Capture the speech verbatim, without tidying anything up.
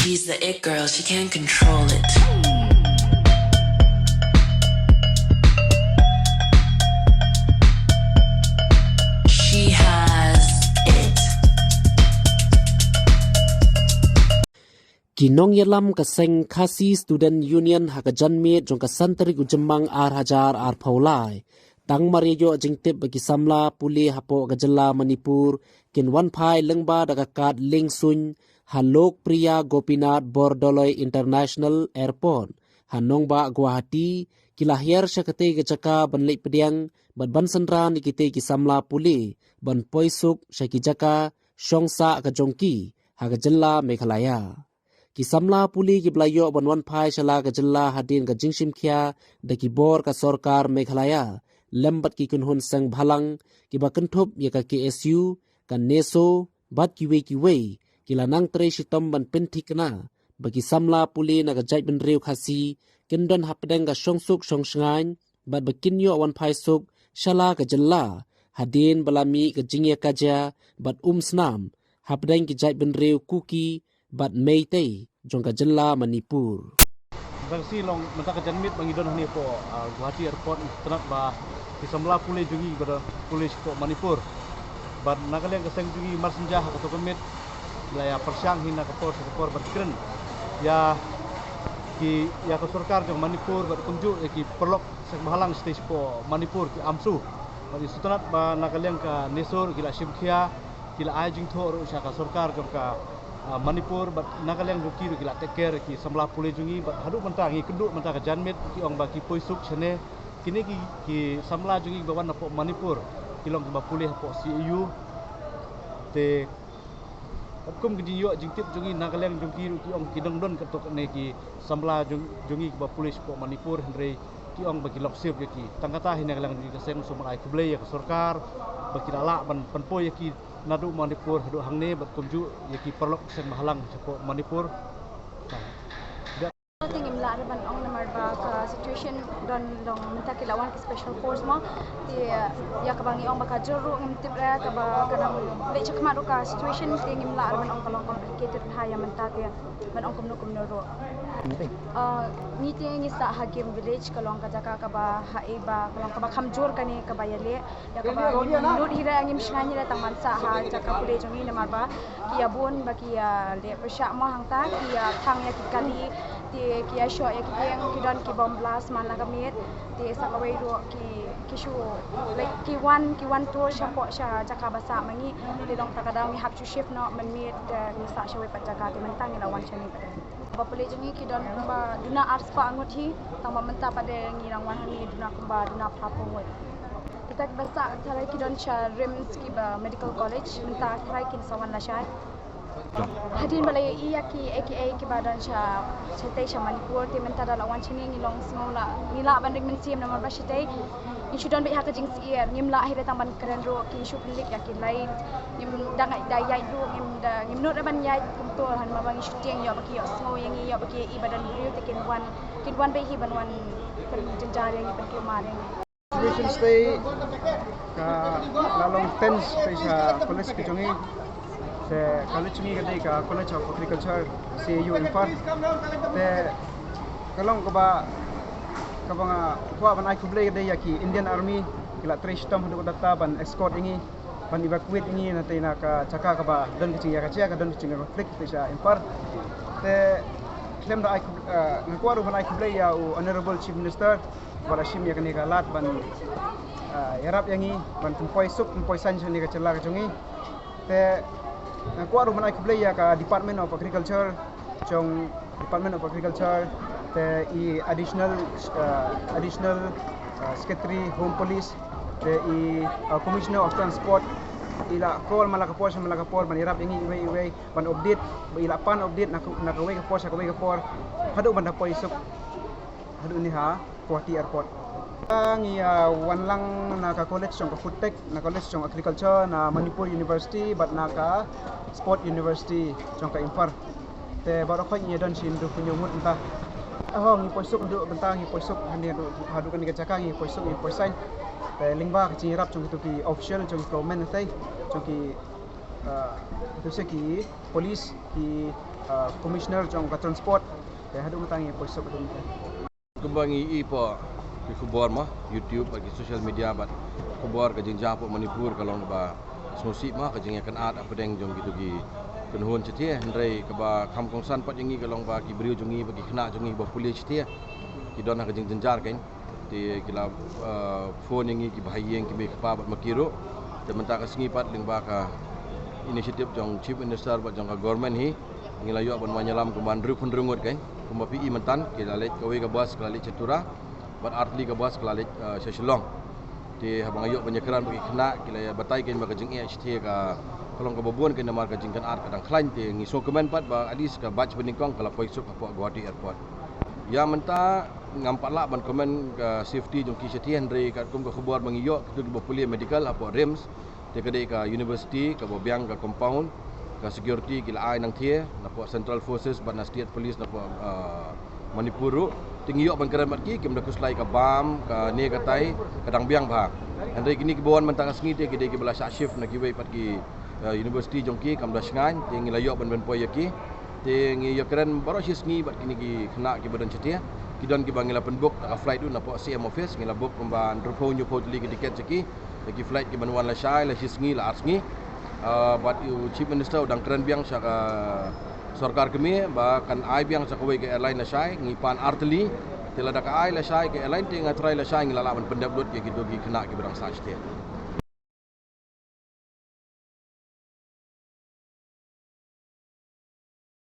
She's the it girl, she can't control it. She has it. Ki nongïalam ka seng Khasi Student Union ha ka janmiet jong ka san tarik u Jymmang ar hajar arphew lai, tang mar ïa ïoh jingtip ba ki samla pule hapoh ka jylla Manipur kin wan phai lyngba da ka kad lieng suiñ ha Lok Priya Gopinath Bordoloi International Airport ha nongbah Guwahati, ki la hiar sha katei ka jaka ban leit pdiang bad ban synran ïa kitei ki samla pule ban poi suk sha ki jaka shong sah ka jong ki ha ka jylla Meghalaya. Ki samla pule kiba la ïoh ban wan phai sha la ka jylla hadien ka jingshim khia da ki bor ka sorkar Meghalaya lem bad ki kynhun seng bhalang kiba kynthup ïa ka K S U, ka NESO bad kiwei kiwei, ki la nang trei shitom ban pynthikna ba ki samla pule na ka jaitbynriew Khasi kin don hapdeng ka shongsuk shongshngaiñ bad ba kin ïoh wan phai suk sha la ka jylla hadien ba la mih ka jingïakajia bad um snam hapdeng ki jaitbynriew Kuki bad Meitei jong ka jylla Manipur. Bang si long mynta ka janmiet ba ngi don hangne hapoh, ah, Guwahati Airport, ngi sngewtynnat ba ki samla pule jong ngi ba don pule shapoh Manipur. Bad na ka liang ka seng jong ngi mar shen ja ha kato ka miet la ïa pyrshang hi na ka por sha ka por ban kren ïa ki, ïa ka sorkar jong Manipur bad kumjuh ïa ki paralok seng bhalang shatei shapoh Manipur, ki AMSU. Bad ngi sngewtynnat ba na ka liang ka NESO ki la shim khia, ki la ai jingthoh ruh sha ka sorkar jong ka, ah, Manipur, bad na ka liang jong ki ruh ki la take care ki samla pule jong ngi, bad haduh mynta ngi kynduh mynta ka janmiet ki ong ba ki poi suk shane. Kine ki, ki samla jong ngi ba wan hapoh Manipur ki long kiba pule hapoh C A U. Te katkum ka jingïoh jingtip jong ngi na ka liang jong ki ruh ki ong ki dang don katto katne ki samla jong, jong ngi kiba pule shapoh Manipur, hynrei ki ong ba ki long safe ïa ki. Tang kata hi na ka liang jong ngi ka seng sngewbha ai khublei ïa ka sorkar ba ki la lah ban, ban pynpoi ïa ki naduh Manipur haduh hangne bad kumjuh ïa ki paralok seng bhalang shapoh Manipur. Te ngim lah ruh ban ong namar ba ka situation don long mynta ki la wan ki special force mo. Te ïa kaba ngi ong ba ka jur ruh ngim tip ruh kaba ka dang leit shakhmat ruh ka situation, te ngim lah ruh ban ong ka long complicated ha ïa mynta, te ban ong kumno kumno ruh. Ah, ngi te ngi sah ha Game Village, ka long ka jaka kaba ha ei ba ka long kaba kham jur kane kaba ïaleh. Ïa kaba ngim nud hi ruh, ngim shngaiñ hi ruh tang ban sah ha jaka pule jong ngi namar ba ki ïa bun ba ki ïaleh pyrshah mo hangta, ki ïa thang ïa ki kali, te ki ïa shoh ïa ki ïing, ki don ki bomb blast man la ka miet, te sa kawei ruh ki, ki shu, like, ki wan, ki wan tour shapoh sha jaka ba sah ma ngi, te long ta ka daw ngi hap shu shift noh mynmiet, te ngi sah shawei pat jaka, te mynta ngi la wan shane pat. Ba pule jong ngi ki don kumba duna arspah ngut hi, tang ba mynta pat de ngi dang wan hangne duna kumba duna phraphew ngut. Kita kiba sah tharai ki don sha RIMS kiba Medical College, mynta tharai kin sa wan lashai. Hadien ba la ïohi ïa ki A K A kiba don sha, shatei sha Manipur, te mynta da la wan shane ngi long sngew la, ngi lah ban ring mynsiem namar ba shatei ngi shu don beit ha ka jingsyier, ngim lah hi ruh tang ban kren ruh, ki shu pyndik ïa ki light, ngim da ngai da ïaid ruh, ngim da, ngim nud ruh ban ïaid kumto, namar ba ngi shu tieng ïoh ba ki ïohsngew ïa ngi, ïoh ba ki ïohi ba don briew te kin wan, kin wan beit hi ban wan pynjynjar ïa ngi, pynkulmar ïa ngi. Situation shatei ka la long tense shatei sha college ka jong ngi. Te college jong ngi ka dei ka College of Agriculture, C A U Imphal. Te ka long kaba, kaba nga kwah ban ai khublei ka dei ïa ki Indian Army, ki la trei shitom haduh katta ban escort ïa ngi, ban evacuate ïa ngi na tei na ka jaka kaba don ka jingïakajia, ka don ka jingconflict shatei sha Imphal. Te khlem da ai khub-, eh, nga kwah ruh ban ai khublei ïa u Honorable Chief Minister ba la shim ïa kane ka lad ban, ah, ïarap ïa ngi ban pynpoi suk pynpoi saiñ sha kane ka jylla ka jong ngi. Te nga kwah ruh ban ai khublei ïa ka Department of Agriculture, jong Department of Agriculture, te i Additional, ah, Additional, ah, Secretary Home Police, te i, ah, Commissioner of Transport, i la call man la ka por sha man la ka por ban ïarap ïa ngi iwei iwei ban update, i la pan update na ka, na kawei ka por sha kawei ka por haduh ban da poi suk haduh ne ha Guwahati Airport. Ngi, ah, wan lang na ka college jong ka Food Tech, na college jong Agriculture, na Manipur University, bad na ka Sport University jong ka Imphal. Te baroh khoit ngi don shi hynriew phew hynñiew ngut mynta. Ho, ngi poi suk haduh mynta, ngi poi suk hangne haduh, haduh kane ka jaka, ngi poi suk, ngi poi sign. Te lyngba ka jingïarap jong kito ki official, jong ki government te, jong ki, ah, kito se ki police, ki Commissioner jong ka transport, te haduh mynta ngi poi suk. Kumba ngi i hapoh ki khubor ma YouTube bad ki social media bad khubor ka jingjia hapoh Manipur ka long ba sngewsih ma ka jingïakynad hapdeng jong kitu ki kynhun shathie, hynrei kaba kham kongsan pat ïa ngi ka long ba ki briew jong ngi bad ki khynnah jong ngi ba pule shathie ki don ha ka jingjynjar kein. Te ki la phone ïa ngi ki bahaïing ki mei ki pa bad ma ki ruh. Te mynta ka sngi pat lyngba ka initiative jong Chief Minister bad jong ka government hi, ngi la ïoh ban wan ïalam kumba hynriewphew hynriew ngut kein. Kumba phi i mynta ki la leit, kawei ka bus ka la leit sha Tura bad artylli ka bus ka la leit sha Shillong. Te haba nga ïoh ban ïakren bad ki khynnah ki la batai kein ba ka jingeh shathie ka long kaba bun kein namar ka jingkynad ka dang khlaiñ. Te ngi sngewkmen pat ba at least ka batch banyngkong ka la poi suk hapoh Guwahati Airport. Ïa mynta ngam pat lah ban comment ka safety jong ki shathie, hynrei katkum ka khubor ba ngi ïoh, kitu kiba pule medical hapoh RIMS, te ka dei ka university kaba biang ka compound, ka security ki la ai nangthie napoh Central Forces bad na State Police napoh Manipur ruh. Te ngi ïoh ban kren bad ki, kim da khuslai ka bam kane katai, ka dang biang bha. Hynrei kine kiba wan mynta ka sngi te ki dei kiba la shah shift na kiwei pat ki university jong ki, kam da shngaiñ. Te ngi la ïoh ban pynpoi ïa ki. Te ngi ïakren baroh shi sngi bad kine ki khynnah kiba don shathie. Ki don kiba ngi la pynbook da ka flight ruh napoh CM office, ngi la book kumba hynriewphew hynñiewphew tylli ki ticket sha ki. Ïa ki flight kiban wan lashai, la shi sngi, la ar sngi. Bad u Chief Minister u dang kren biang sha ka sorkar kmie ba kan ai biang sha kawei ka airline lashai, ngi pan artylli. Te lada ka ai lashai ka airline te nga trai lashai ngi la lah ban pyndep lut ïa kitu ki khynnah kiba dang sah shathie.